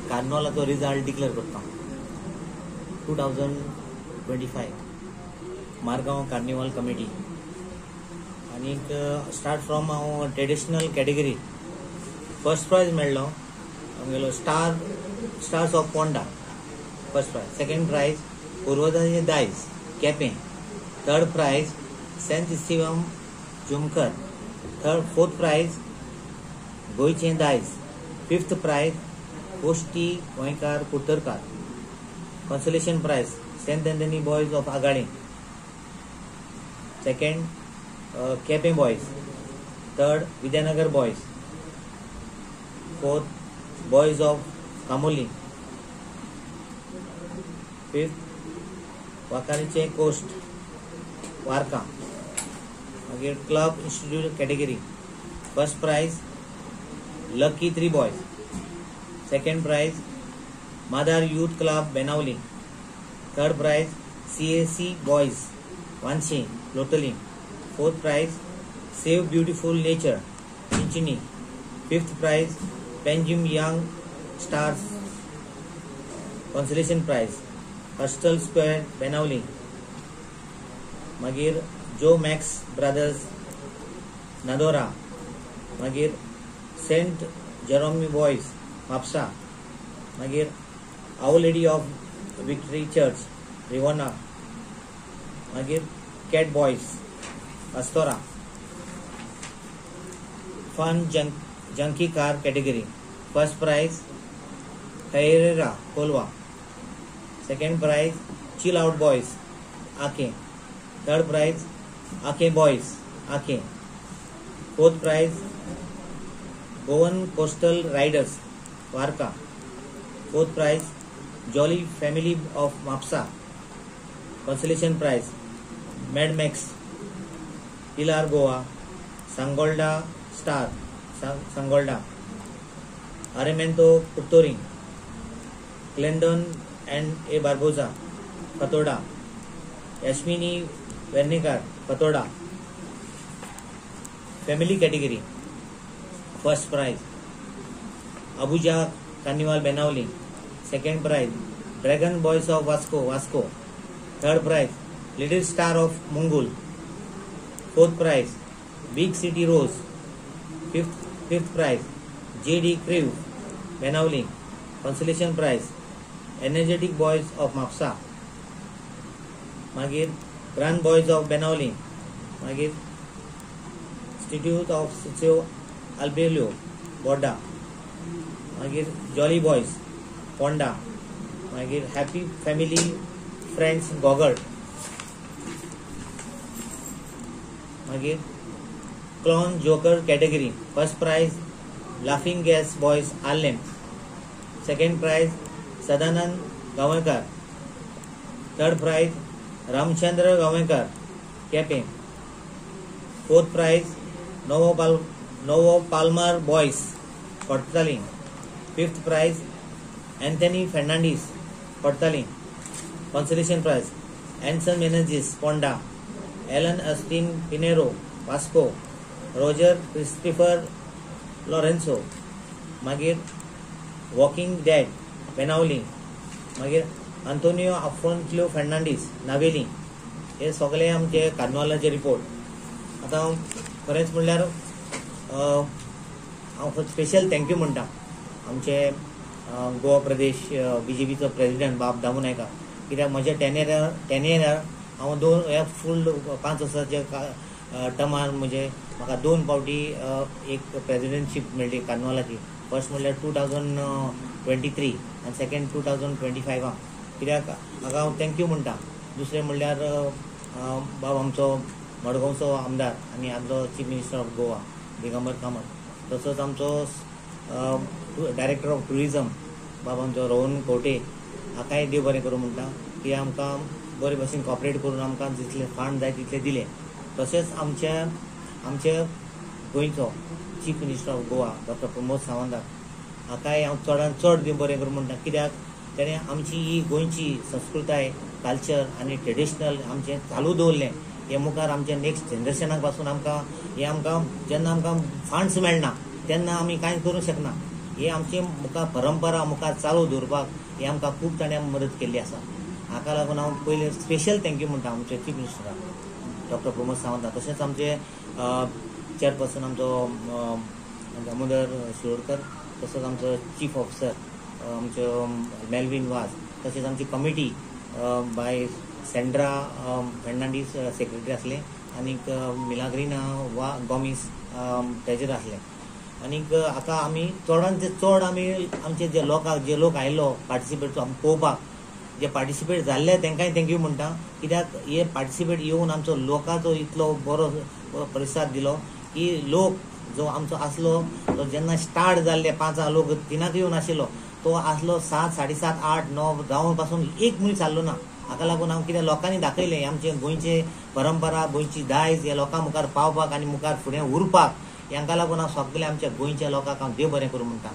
कार्निवालाचो result declare करता. 2025 Margao carnival committee आनीक start from हांव ट्रेडिशनल कॅटेगरी फर्स्ट प्रायज मेळ्ळो आमगेलो stars of Ponda first prize, second prize पुर्वजांचे दायज Quepem, third prize Saint Stephen Jumkar, fourth prize गोंयचें दायज, fifth prize Koshti Goenkar Kurtarkar, consolation prize Saint Anthony boys of Agali, second Quepem boys, third Vidyanagar boys, fourth boys of Camogli, fifth वाकारीचे coast Varca. मागीर club institute category first prize lucky 3 boys, second prize Madar youth club Benaulim, third prize CAC boys Wanshi Loutolim, fourth prize save beautiful nature Chinchinim, fifth prize Panjim young stars, consolation prize hostel square Benaulim, मागीर जो max brothers नादोरा, मागीर Saint जेरोमी boys Mapusa, मागीर our lady of victory church Rivona, मागीर cat boys Bastora. Fun junky car category first prize Herrera Colva, second prize chill out boys Akem, third prize Akem boys Akem, fourth prize Goan coastal riders Varca, fourth prize jolly family of Mapusa, consolation prize mad max Pilar Goa, Sangolda star Sangolda, Aremento Curtorim, Clendon and A Barbosa Fatorda, Yashmini Vernekar Fatorda. Family category first prize Abuja carnival Benaulim, second prize dragon boys of Vasco Vasco, third prize little star of Mungul, fourth prize big city rose, fifth prize J D crew Benaulim, consolation prize energetic boys of Mapusa, मागीर grand boys of Benaulim, मागीर institute of Sitio Albelo Borda, मागीर jolly boys Ponda, मागीर happy family friends goggle, मागीर clown joker category first prize laughing gas boys Arlem, second prize Sadanand Gaonkar, third prize Ramchandra Gaonkar Quepem, fourth prize Novo Palmar boys Cortalim, fifth prize Anthony Fernandes Cortalim, consolation prize Anson Menezes Ponda, Alan Austin Pinheiro Vasco, Roger Christopher Lourenco, मागीर walking dad Benaulim, मागीर आंतोनियो आफोन्सो फर्नांडीस नावेली. हे सगळे आमचे कार्निवालाचे report. आतां खरेंच म्हणल्यार हांव special thank you म्हणटा आमचे गोवा प्रदेश बीजेपीचो प्रेसिडेंट बाब दामू नायका, कित्याक म्हज्या 10 इयरार हांव दोन ह्या फूल 5 वर्साच्या टर्मार म्हणजे म्हाका 2 फावटी एक प्रेसिडेंटशीप मेळ्ळी कार्निवालाची. फर्स्ट म्हणल्यार 2023 आनी सेकेंड 2025. कित्याक हाका हांव thank you म्हणटा. दुसरें म्हणल्यार बाब आमचो मडगांवचो आमदार आनी आदलो chief minister of Goa Digambar Kamat, तसोच आमचो डायरेक्टर ऑफ ट्युरिजम बाब आमचो रोहन कोटे, हाकाय देव बरें करूं म्हणटा की आमकां बरे भशेन कॉपरेट करून आमकां जितले फंड जाय तितले दिले. तशेंच आमचे गोंयचो chief minister of Goa doctor Pramod Sawant हाकाय हांव चडान चड देव बरें करूं म्हणटा, कित्याक तेणें आमची ही गोंयची संस्कृताय, कल्चर आनी ट्रेडिशनल आमचें चालू दवरलें. हे मुखार आमच्या नेक्स्ट जनरेशनाक पासून आमकां हे आमकां जेन्ना आमकां फंड्स मेळना तेन्ना आमी कांय करूंक शकना. हे आमची मुखार परंपरा मुखार चालू दवरपाक हे आमकां खूब ताणें मदत केल्ली आसा. हाका लागून हांव पयलें स्पेशल thank you म्हणटा आमचे चीफ मिनिस्टराक डॉक्टर प्रमोद सावंत, तशेंच आमचे चेअरपर्सन आमचो दामोदर शिरोडकर, तसोच आमचो चीफ ऑफिसर आमचो मेलवीन वाज, तशेंच आमची committee by Sandra Fernandes secretary आसले आनीक मिलाग्रीना वा गोमीस ट्रेजर आसले. आनीक हाका आमी चडांत चड आमी आमचे जे लोकांक जे लोक आयलो पार्टिसिपेट आमी पळोवपाक जे पार्टिसिपेट जाल्ले तांकांय thank you म्हणटा, कित्याक हे पार्टिसिपेट येवन आमचो लोकांचो इतलो बरो प्रतिसाद दिलो की लोक जो आमचो आसलो तो जेन्ना स्टार्ट जाल्ले 5 लोक 3 येवन आशिल्लो तो आसलो 7, 7.5, 8, 9 जावन पासून एक मनीस जाल्लो ना. हाका लागून हांव कितें लोकांनी दाखयलें आमचे गोंयचे परंपरा, गोंयची दायज ह्या लोकां मुखार पावपाक आनी मुखार फुडें उरपाक, हांकां लागून हांव सगळे आमच्या गोंयच्या लोकांक हांव देव बरें करूं म्हणटा.